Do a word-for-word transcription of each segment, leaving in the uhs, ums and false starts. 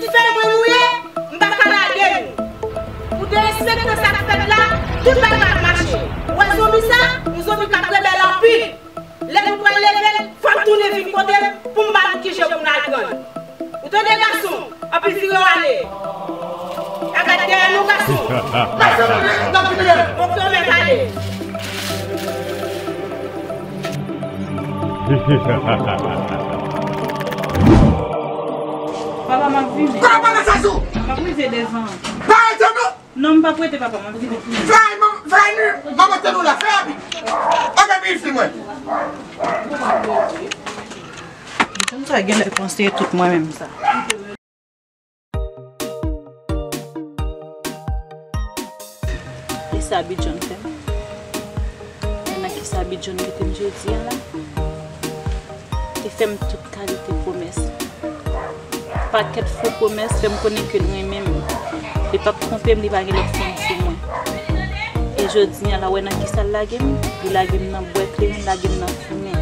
Fè mwen nou ye, m pa ka lage nou. Pou derespekte sa k fèt la, tout bagay ap mache. Ou wè zonbi sa, yon zonbi k ap rebèl anpil. Lè nou pral leve l, fò n tounen vin kote l pou m ba nou ki jan pou n aprann. Ou tande, gason? Anpi vire w ale. Pa gad dèyè nou, gason. Lage nou, n ap vini. Montre w mèt ale. Papa, m ap vini. Kòman pale sa sou? M ap rive devan. Pa rete non. Non, m p ap rete, papa, m ap vini. Fè, man-, fè, nou, manman te nou la, fè rapid. Ok, vin film, wè. Sa gen lè panse tout mwen menm sa. E sa Bidjòn fè m? E nan kisa Bidjòn mete m jodi a la? Li fè m tout kalite pwomès. Pakèt fo pwomès, fè m konnen ke l renmen m. Li p ap twonpe m, li pa gen lòt fanm sou mwen. E jodi a la, wè nan kisa l lage m? Li lage m nan bwè kleren, li lage m nan fimen.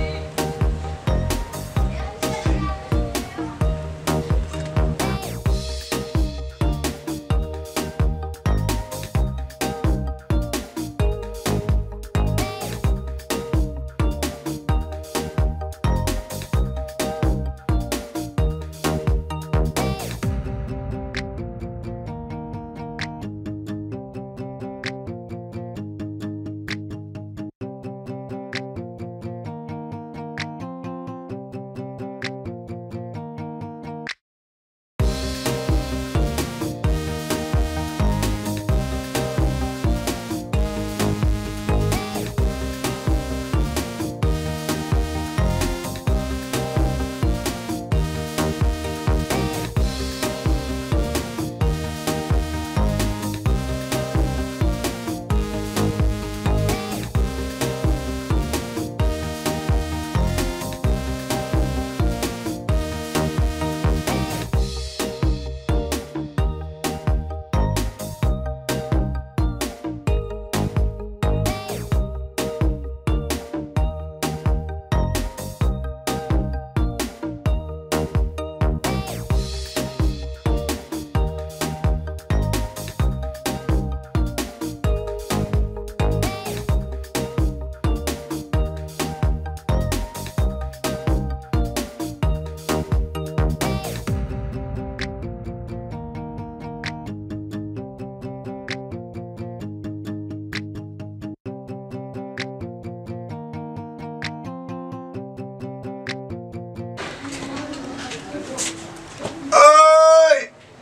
Oy!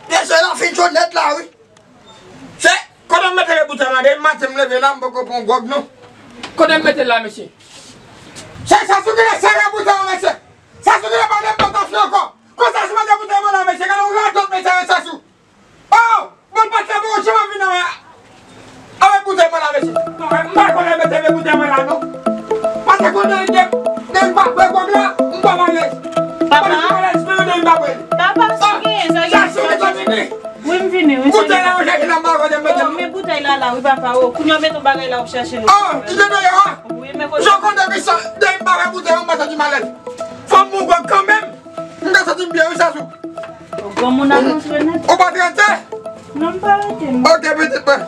Mesye, la fin cho nèt la, wi. Se kote m mete le boutèy la, depi maten m leve la, m poko pran gwòg, non. Kote m mete l la, mesye? Se Sasou ki te sere boutèy la, mesye. Sasou ki te pa de pòtafi ankò. Kon Sasou mete boutèy mwen la, mesye, gade yon radòt mesye avè Sasou. Oh! Bon, patnè, bon, jan m ap vin avè, avè boutèy mwen la, mesye. M pa konnen mete men boutèy mwen la, non. Paske konnen de, de m pa bwè gwòg la, m pa malèz. Papa. Mwen malèz, men de m pa bwè. Papa, sa genyen, sa genyen, sa genyen. Wi, m vini, wi, sa genyen. Boutèy la, mwen chèche nan bagay de mete. Oh, men boutèy la, la, wi, papa, oh. Kounye a w mete yon bagay la, w ap chache l. Oh, li te dèyè a. Wi, men kote. Jan konnen, de m pa bwè boutèy, m pa santi malèz. Fò m bwè gwòg kanmenm. M ka santi m byen, wi, Sasou. Granmoun ap rantre nèt. Ou pa t rete? Non, m pa rete, non. Ok, pitit mwen.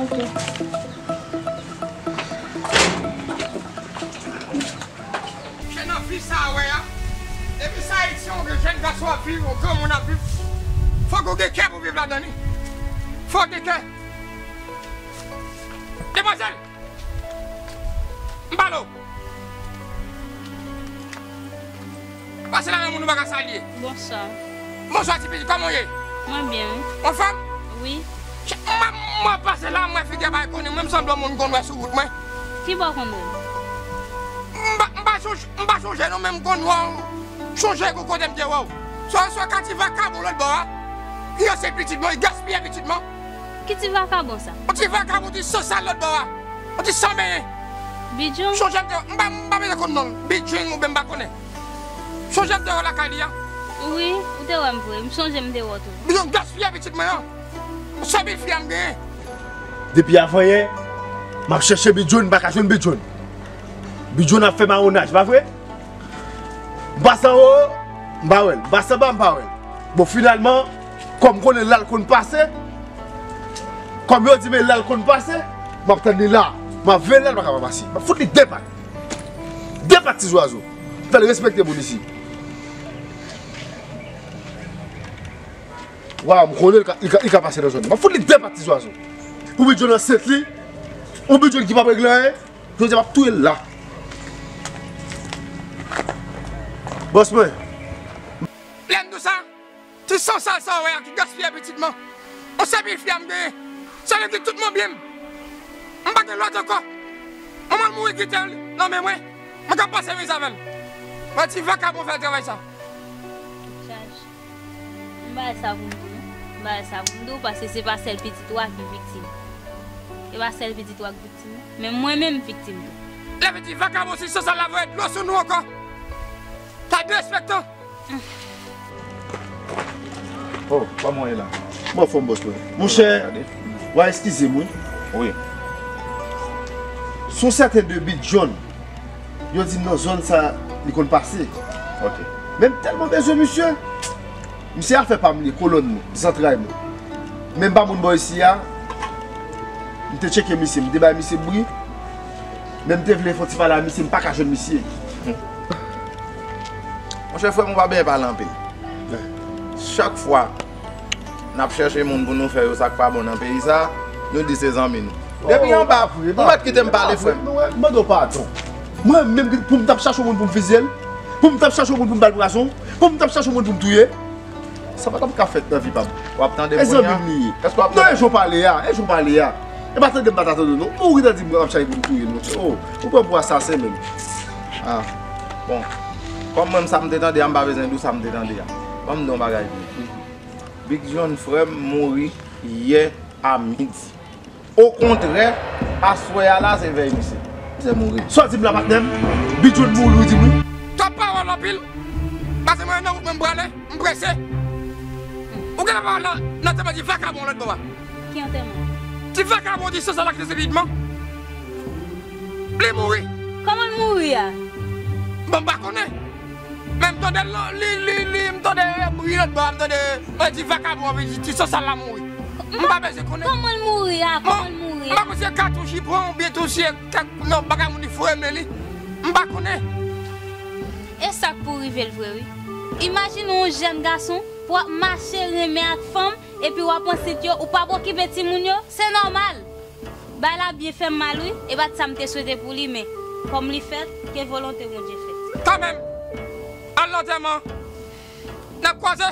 Ok. Se nan vi sa a, wè a. Depi sa Ayiti, yon jèn gason ap viv, yon granmoun ap viv, fòk ou gen kè pou viv ladan li. Fòk gen kè. Demwazèl! M pale w. Pase la, yon moun ou pa ka salye. Bonswa. Bonswa, ti pitit, kòman w ye? Mwen byen, wi. Anfòm? Wi. Mwen, mwen pase la, mwen figi a pa rekonèt mwen, m sanble yon moun konn wè sou wout mwen. Ki bò konn wè m? M pa, m pa chonje, m pa chonje non, men m konn wè w. Chonje kou kote m te wè w. Swa, swa ka ti vakabon lòt bò a. Li ranse pitit mwen, li gaspiye pitit mwen. Ki ti vakabon sa? Yon ti vakabon, ti san sal lòt bò a. Yon ti san menyen. Bidjong? Chonje m te, m pa, m pa bezwen konn non l. Bidjong oubyen m pa konnen. Chonje m te wè w lakay li a. Wi, ou te wè m vre. M sonje m te wè w tou. Bidjong gaspiye pitit mwen an. M sèl fi a m genyen. Depi avanyè, m ap chèche Bidjong, m pa ka jwenn Bidjong. Bidjong ap fè mawonaj, pa vre? M pase anwo, m pa wè l. M pase anba, m pa wè l. Bon, finalman, Kòm konnen la l konn pase, kòm yo di men la l konn pase, m ap tann li la. M ap veye la, l pa ka pa pase. M ap fout li de pat. De pat ti zwazo. Fè l respekte moun isi. Waw, m konnen li ka, li ka, li ka pase nan zòn nan. M ap fout li de pat ti zwazo. Pou Bidjòn ansent li, ou Bidjòn ki p ap regle anyen, jodi a m ap touye l la. Bòs mwen. Lè m di w sa, ti san sal sa w wè a ki gaspiye pitit mwen. On sèl pitit fi a m genyen. Sa vle di tout mwen byen m. M pa gen lòt ankò. Manman l mouri kite l nan men mwen. Mwen k ap pase miz avè l. Mwen ti vakabon fè travay sa. Chaj. M pa sa pou m di w non. M pa sa pou m di w paske se pa sèl pitit ou a ki viktim. Se pa sèl pitit ou a ki viktim non. Men mwen menm viktim tou. Lè pitit vakabon si san sal la voye dlo sou nou ankò. Sa derespektan. Oh, kòman w ye la? Mwen anfòm bòs mwen. Monchè, w a eskize m wi. Wi. Se yon sèten de Bidjòn, yo di m nan zòn sa li konn pase. Ok. Men m tèlman bezwen misye. Misye afè pa m li ye, kolòn mwen, zantray mwen. Men m pa moun bò isi a. M te tcheke misye, m te bay misye bri. Men m te vle fè yon ti pale a misye, m pa ka jwenn misye. Monchè frè m, ou pa bezwen pale anpil. Chak fwa n ap chèche moun pou nou fè yo sa k pa bon nan peyi sa, nou di se zanmi nou. Depi anba, ou mèt kite m pale, frè m. Mwen mande w padon. Mwen menm pou m t ap chache yon moun pou m fizye l, pou m t ap chache yon moun pou m ba l pwazon, pou m t ap chache yon moun pou m touye. Sa pa t ap ka fèt nan vi pa m. W ap tande kounye a? E zanmi m li ye. Èske w ap tande? Non, e jan w pale a, e jan w pale a. E pa tande m pa ta tande w non. Mouri nan di m ap chache pou m touye l, monchè. Oh, ou pran pou asasen menm. Ah, bon. Kòm mwen, sa m te tande a, m pa bezwen di w sa m te tande a. Ban m di w yon bagay pou ou. Big John, frè m, mouri yè a midi. Okontrè, aswè a la, se vèy misye. Misye mouri. Sa w di m la, patnè m? Big John mouri, ou di m wi. Twòp pawòl anpil. Pase mwen nan wout mwen, m prale, m prese. Ou genlè pa nan, nan tèlman di vakabon lòt bò a. Ki antèman? Ti vakabon di san sal la ki te sipidman. Li mouri. Kòman l mouri a? Bon, m pa konnen. Men m tande l, li, li, li, m tande bri lòt bò a, m tande, mwen di vakabon an, di ti san sal la mouri. M pa bezwen konnen. Kòman l mouri a? Kòman l mouri a? M pa konn si se katouch li pran oubyen tou si se kèk, non, bagay moun li foure men li. M pa konnen. E sa k pou rive l vre wi. Imajine yon jèn gason pou w ap mache renmen ak fanm, epi w ap ansent yo, ou p ap okipe timoun yo, se nòmal. Bay la byen fè m mal wi, e pa t sa m te swete pou li, men kòm li fèt, ke volonte Bondye fèt. Kanmenm, al nan antèman, n ap kwaze,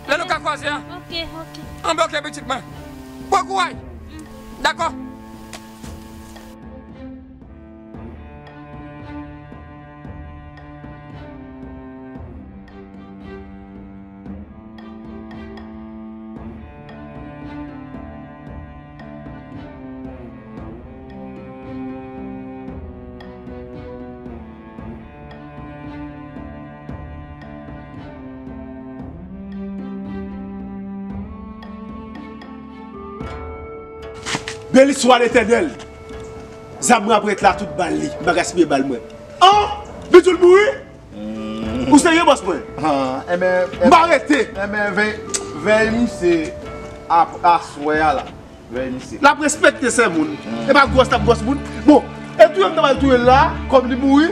lè nou ka kwaze a. Ok, ok. Anben, ok, pitit mwen. Bon kouraj. Dakò. Beni swa Letènèl. Zam mwen ap ret la tout bal li. M pa gaspiye bal mwen. An! Bijoul mouri? Ou serye, bòs mwen? M pa rete. Enben, vèy, vèy misye ap, aswè a la. Vèy misye. L ap respekte sè moun. E pa gwòs l ap gwòs moun. Bon, e touye m ta pral touye l la, kòm li mouri.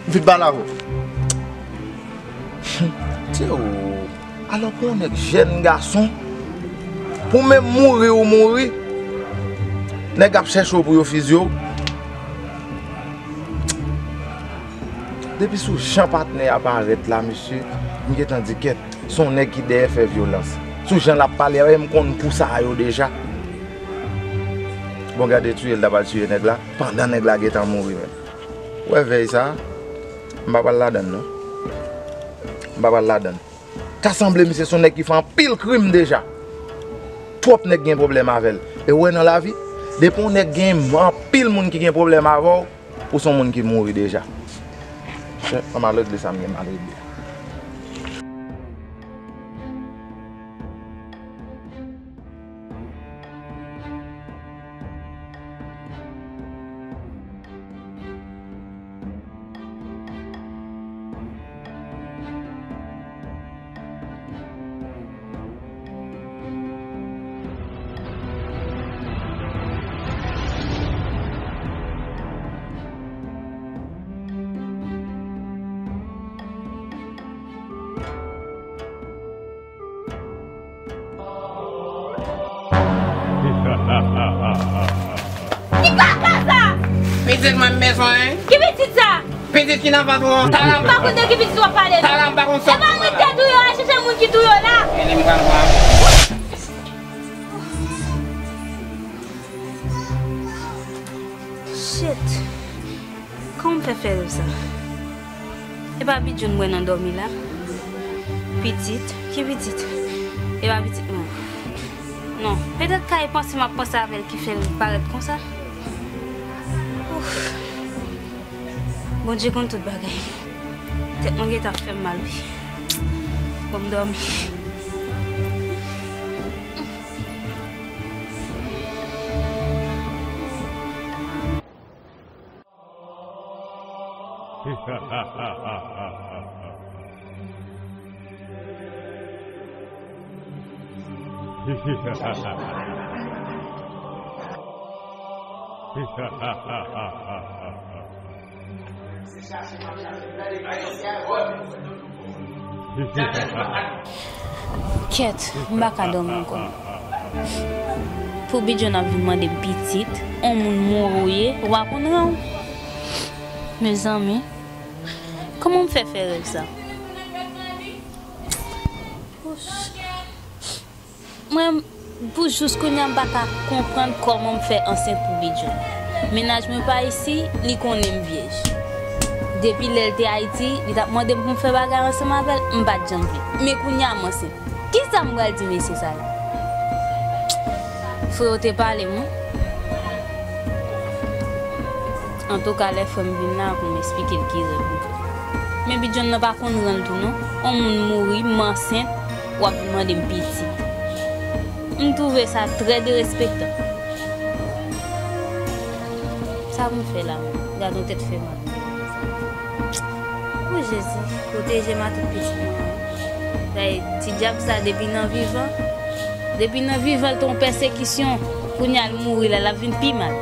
M vin pale avè w. Tyo. Alò pou yon nèg jèn gason, pou menm mouri ou mouri, nèg ap chèche w pou yo fizye w. Depi sou jan patnè a parèt la, mesye, m gentan di kèt, se yon nèg ki dèyè fè vyolans. Sou jan l ap pale a, m konn kou sa a yo deja. Bon, gade tiye l ta pral tiye nèg la, pandan nèg la gentan mouri menm. Ou wè vèy sa a, m pa pral ladann non. M pa pral ladann. Ta sanble misye se yon nèg ki fè anpil krim deja. Twòp nèg gen pwoblèm avè l. E ou wè nan lavi, depi yon nèg gen anpil moun ki gen pwoblèm avè w, ou se yon moun ki mouri deja. Chè, ann al regle sa m gen m al regle. Ki kaka sa? Pitit mwen m bezwen. Ki pitit sa? Pitit ki nan vant ou an. Tala m pa konn de ki pitit w ap pale la. Tala m pa konn sa. E pa mwen tèt ou yo a, chèche moun ki tou yo la. Vini m pral pran. Shit. Kòman m fè fè rèv sa? E pa Bidjoun m wè nan dòmi la? Pitit? Ki pitit? E pa pitit mwen. Non, petèt Kay panse m ap panse avè l ki fè l parèt konsa. Ouf. Bondye konn tout bagay. Tèt mwen gentan ap fè m mal, wi. Bon, m dòmi. Kèt, m pa ka dòmi ankò. Pou Bidjoun ap vin mande m pitit, on moun mouri w ye, w pa konn ran w. Mezanmi, kòman m fè fè rèv sa? Mwen, pou jis kounye a, m pa ka konprann kòman m fè ansent pou Bidjoun. Mennaj mwen pa isi, li konnen m vyèj. Depi lè l te Ayiti, li t ap mande m pou m fè bagay ansanm avè l, m pa t janm vle. Men kounye a, m ansent. Kisa m pral di mesye sa yo? Fò yo te pale m, wi. Antouka, lè frè m vin la, pou m esplike l ki rèv m fè. Men Bidjoun nan pa konn ran l tou, non. On moun mouri, m ansent, w ap vin mande m pitit. M twouve sa trè derespektan. Sa pou m fè la menm? Gad yon tèt fè mal. O Jezi, pwoteje m a tout pitit mwen. Bay ti dyab sa depi nan vivan. Depi nan vivan, l te yon pèsekisyon. Kounye a, l mouri la, l ap vin pi mal.